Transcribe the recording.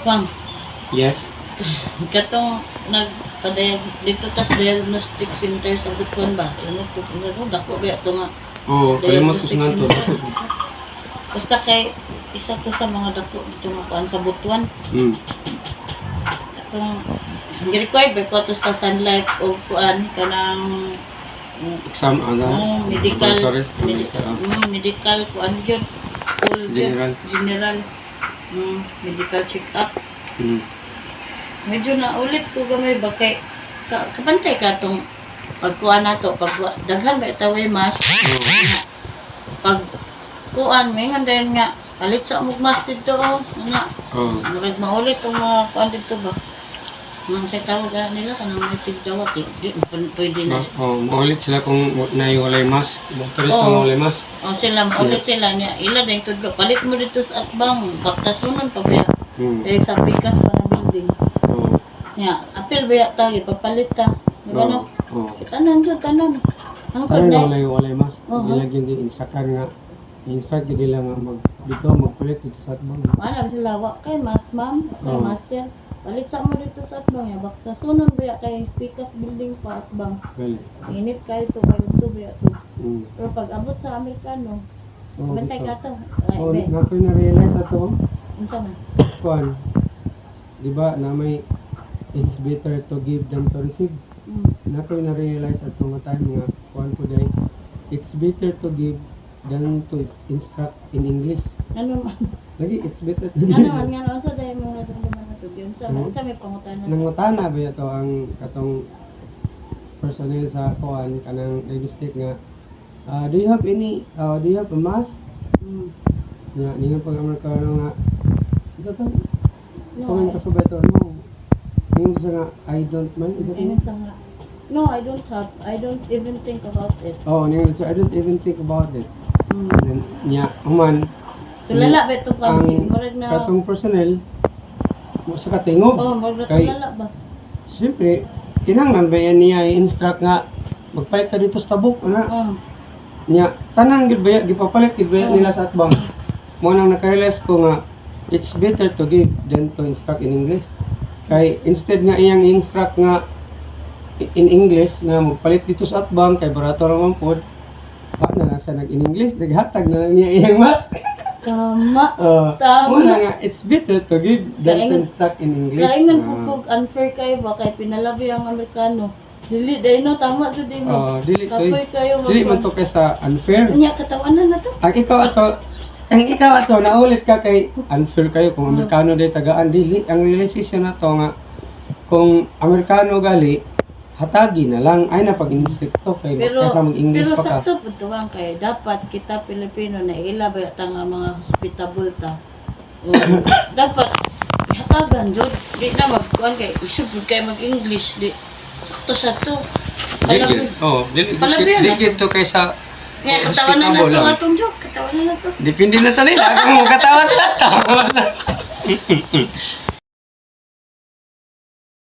Pang, Yes. katong nagpadayag dito tas diagnostic center sa Butuan ba? Ano to? Ano dako ba ito nga? Oo, kalimot ko Diagnostic sa nganto. center. Basta kay isa to sa mga dako dito nga kuan sa Butuan. Atong required ba ko to sa Sun Life o kuan kanang Exam, ano? oh, medical Laboratory. medical, Medical, ah. medical kuan yun. Full yun. General. General. Medical check up. Medyo naulit ko gamay ba kay kabantay ka tong pagkuan nato pag daghan ba taway mas pag kuan may nga dayon nga palit sa amog mas didto, oh nga murag maulit tong mga kuan didto ba nang sa tawag nila kanang may tigdawat di, di pwede na Mas, oh, maulit sila kung naiwalay mask. Doktor ito Oo. walay mask. Oh, sila maulit sila niya ila dayong tudlo palit mo dito sa atbang baktasunan pa ba eh sa pikas pa na building niya apil ba ta ipapalit ta, di ba no? Oo. Tanan jud tanan. Ang Ay, kod walay mask. Oo. Nilagyan din insakan nga. Insak gid nila nga mag dito magpalit dito sa atbang. Wala sila wa kay mas ma'am, kay Oo. master. Palit sa mo dito sa atbang ya bakta sunon ba kay pikas building pa atbang. Gali. Init kayo to kayo to ba to. Pero pag abot sa Amerikano, Oo, bantay dito. ka to. Ay, Oo, be, na ako'y na-realize ato. unsa man? Kuan. Di ba na may "It's better to give than to receive." Na ako'y na-realize ato nga time nga kuan ko day. "It's better to give than to instruct in English." Ano man? Lagi, "It's better to give." Ano man nga unsa day mo nadumduman na to? Unsa unsa may pangutana? Nangutana ba ito ang katong personnel sa kuan kanang diagnostic nga, "Ah, do you have any do you have a mask?" Nga ningon pag Amerikano nga ito to No. comment ka ba ito, no, ningon siya nga, "I don't mind ito to." Ingon sa nga. No, I don't have. I don't even think about it. Oh, ningon siya, "I don't even think about it." Then niya human Tulala ba ito ang pansin? Murag na katong personnel mo sa katingog Oh, murag na kay tulala ba? siyempre kinahanglan ba yan niya i-instruct nga magpalit ka dito sa tabok ana. Nya tanan gid ba gipapalit gid ba Oo. nila sa atbang. Mo nang naka-realize ko nga "It's better to give than to instruct in English." Kay instead nga iyang instruct nga in English nga magpalit dito sa atbang kay barato ra man pod, pa na lang sa nag in English, naghatag na lang niya iyang mask. Tama. Tama. Mo na nga "It's better to give than to instruct in English." Kaingon po Ah. kog unfair kayo ba kay pinalabi ang Amerikano. Dili dai no tama jud mo. Oh, dili to. Kapoy kayo Dili man to kay sa unfair. Nya katawanan na to. Ang ikaw ato naulit ka kay unfair kayo kung Amerikano day tagaan, dili ang realization na to nga kung Amerikano gali hatagi na lang ay na pag instrikto kay Pero kaysa mag-English pero pa ka. sakto pud tuwang kay dapat kita Pilipino na ila ba ta nga mga hospitable ta. O, dapat hatagan jud di na magkuan kay isip pud kay mag-English di sakto sa to. Palabi. Oh, dili Palabi dili na. dito kaysa Nga katawanan na hospitable to lang. atong joke, katawanan na to. Depende na sa nila kung katawa sila tawa.